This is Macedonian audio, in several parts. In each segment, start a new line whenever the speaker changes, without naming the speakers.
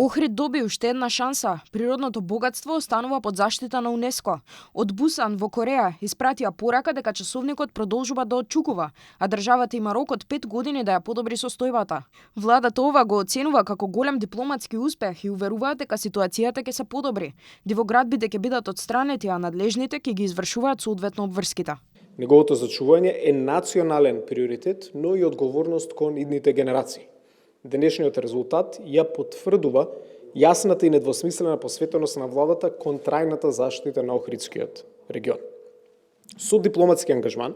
Охрид доби уште една шанса. Природното богатство останува под заштита на УНЕСКО. Од Бусан во Кореја испратија порака дека часовникот продолжува да отчукува, а државата има рок од 5 години да ја подобри состојбата. Владата ова го оценува како голем дипломатски успех и уверуваат дека ситуацијата ќе се подобри. Дивоградбите ќе бидат отстранети, а надлежните ќе ги извршуваат соодветно обврските.
Неговото зачување е национален приоритет, но и одговорност кон идните генерации. Денешниот резултат ја потврдува јасната и недвосмислена посветеност на владата кон трајната заштита на Охридскиот регион. Со дипломатски ангажман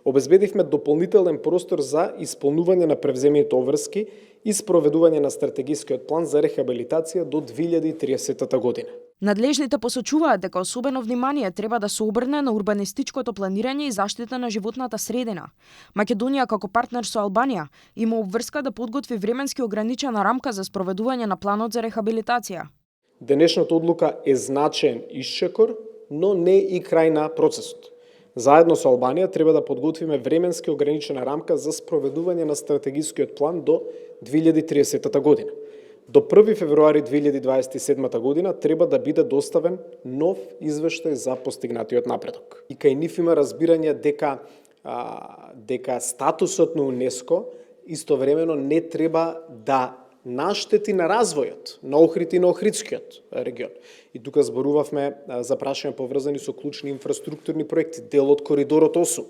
обезбедивме дополнителен простор за исполнување на превземените обврски и спроведување на стратегискиот план за рехабилитација до 2030 година.
Надлежните посочуваат дека особено внимание треба да се обрне на урбанистичкото планирање и заштита на животната средина. Македонија како партнер со Албанија има обврска да подготви временски ограничена рамка за спроведување на планот за рехабилитација.
Денешната одлука е значаен исчекор, но не и крај на процесот. Заедно со Албанија треба да подготвиме временски ограничена рамка за спроведување на стратегискиот план до 2030 година. До 1 февруари 2027 година треба да биде доставен нов извештај за постигнатиот напредок. И кај нив има разбирање дека статусот на УНЕСКО истовремено не треба да наштети на развојот на Охрид и на Охридскиот регион. И тука зборувавме за прашања поврзани со клучни инфраструктурни проекти, дел од коридорот 8.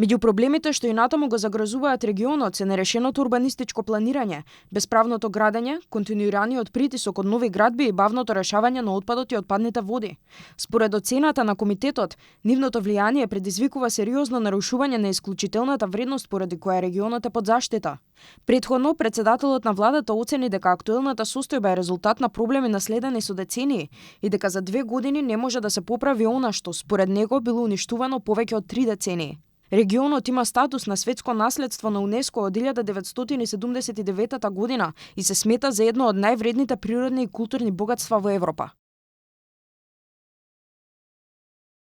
Меѓу проблемите што и натаму го загрозуваат регионот се нерешеното урбанистичко планирање, бесправното градење, континуираниот притисок од нови градби и бавното решавање на отпадот и отпадните води. Според оцената на комитетот, нивното влијание предизвикува сериозно нарушување на исклучителната вредност поради која регионот е под заштита. Претходно, председателот на владата оцени дека актуелната состојба е резултат на проблеми наследени со децении и дека за 2 години не може да се поправи она што според него било уништувано повеќе од 3 децении. Регионот има статус на светско наследство на УНЕСКО од 1979 година и се смета за едно од највредните природни и културни богатства во Европа.